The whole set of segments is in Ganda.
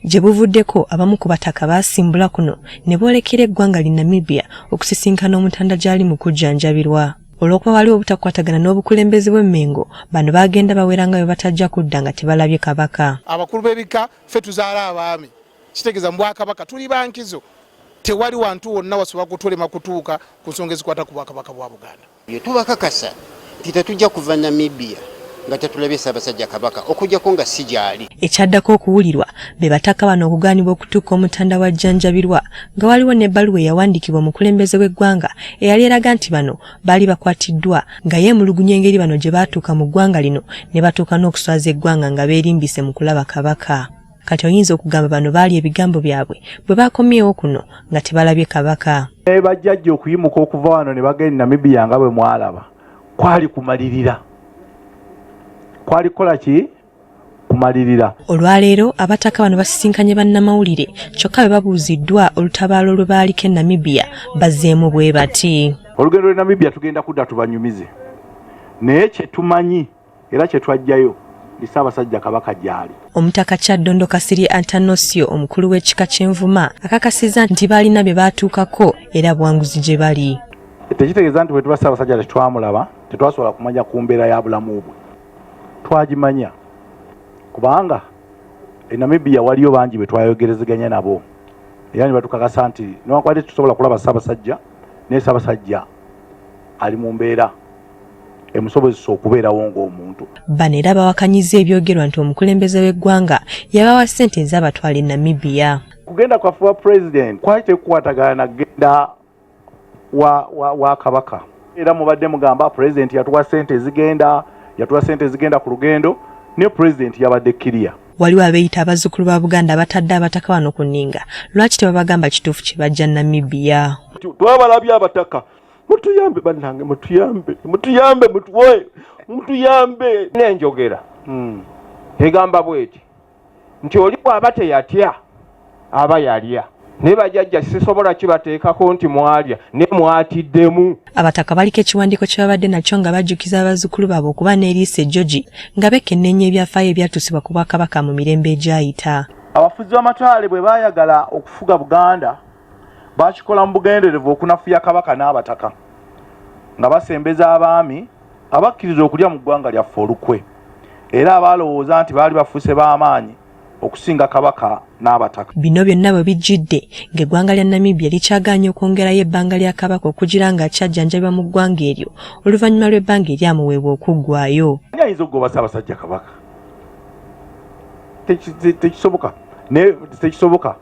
Gye buvuddeko abamu ku bataka baasimbula kuno ne boolekera eggwanga li Namibia okusisinkana Omutanda gy'ali mu kujjanjabirwa. Olw'okuba waliwo obutakwatagana n'obukulembeze bw'e Mmengo, bano baagenda bawera nga bwe batajja kudda nga tebalabye Kabaka. Abakulu b'ebika ffe tuzaala abaami, kitegeeza mu Bwakabaka tuli ba nkizo, tewali wantu wonna wasobola kutulema kutuuka ku nsonga ezikwata ku Bwakabaka bwa Buganda. Tubakakasa nti tetujja kuva Namibia nga tetulabye Ssaabasajja Kabaka okuggyako nga si gy'ali. Ekyaddako okuwulirwa be bataka bano okugaanibwa okutuuka Omutanda w'ajjanjabirwa nga waliwo n'ebbaluwa eyawandiikibwa omukulembeze w'eggwanga eyali eraga nti bano baali bakwatiddwa nga yeemulugunya engeri bano gye baatuuka mu ggwanga lino ne batuuka n'okuswaza eggwanga nga beerimbise mu kulaba Kabaka. Kati oyinza okugamba bano baali ebigambo byabwe bwe baakomyewo kuno nga tebalabye Kabaka. Ne bajjajja okuyimuka okuva wano ne bagenda Namibia nga bwe mwalaba kwali kumalirira, kwali kukola ki? Kumalirira. Olwaleero abataka bano basisinkanye bannamawulire kyokka bwe babuuziddwa olutabaalo lwe baaliko e Namibia bazzeemu bwe bati. Olugendo lw'e Namibia tugenda kudda tubanyumize, naye kye tumanyi era kye twajjayo ndi Ssaabasajja Kabaka gy'ali. Omutaka Kyaddondo Kasirye Antanosio omukulu w'ekika ky'Envuma akakasizza nti baalina bye baatuukako era buwanguzi gye bali. Tekitegeeza nti bwe tuba Ssaabasajja tetwamulaba, tetwasobola kumanya ku mbeera ya bulamu bwe. Twagimanya kubanga e Namibia waliyo bangi be twayogerezeganya nabo era ne batukakasa nti newankubadde tetusobola kulaba Ssaabasajja, naye Ssaabasajja ali mu mbeera emusobozesa okubeerawo ng'omuntu. Bano era bawakanyizza ebyogerwa nti omukulembeze w'eggwanga yabawa ssente ezaabatwala e Namibia. Kugenda kwaffe wa Pulezidenti kwali tekukwatagana na kugenda wa, wa, wa Kabaka. Era mubadde mugamba Pulezidenti yatuwa ssente ezigenda, yatuwa ssente ezigenda ku lugendo, naye Pulezidenti yabadde kiriya. Waliwo abeeyita abazzukulu ba Buganda abatadde abataka bano ku nninga, lwaki tebabagamba kituufu kye bajja Namibia? Twabalabye abataka, mutuyambe bannange, mutuyambe, mutuyambe, mutuwe, mutuyambe. N'enjogera egamba bweti nti oli bw'aba teyatya aba yalya, naye bajajja sisobola kibateekako nti mwalya naye mwatiddemu. Abataka baliko ekiwandiiko kye babadde nakyo nga bajjukiza abazzukulu baabwe okuba n'eriiso ejjogi nga bekenneenya ebyafaayo ebyatuusibwa ku Bwakabaka mu mirembe egyayita. Abafuzi b'amatwale bwe baayagala okufuga Buganda baakikola mu bugenderevu okunafuya Kabaka n'abataka nga basembeza abaami abakkiriza okulya mu ggwanga lyaffe olukwe era abaalowooza nti baali bafuuse b'amaanyi okusinga Kabaka n'abataka. Bino byonna bwe bijjidde ng'eggwanga lya Namibia likyagaanye okwongerayo ebbanga lya Kabaka okugira nga akyajjanjabibwa mu ggwanga eryo oluvannyuma lw'ebbanga eryamuweebwa okuggwaayo. Ani ayinza okugoba Ssaabasajja Kabaka? Tekisoboka, naye tekisoboka.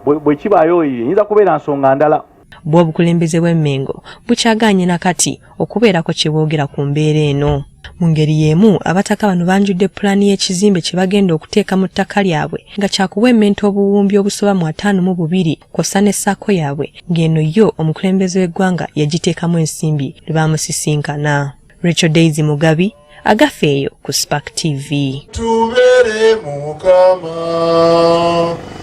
Bwe kibaayo eyinza kubeera nsonga ndala. Bwo obukulembeze bw'e Mmengo bukyagaanye na kati okubeerako kye boogera ku mbeera eno. Mu ngeri y'emu abataka bano banjudde pulaani y'ekizimbe kye bagenda okuteeka mu ttaka lyabwe nga kyakuwemmenta obuwumbi obusoba mu 52 kw'ossa ne ssaako yaabwe ng'eno yo omukulembeze w'eggwanga yagiteekamu ensimbi lwe baamusisinkana. Rachel Daisy Mugabi, Agafeeyo ku Spark TV. Tubeere Mukama.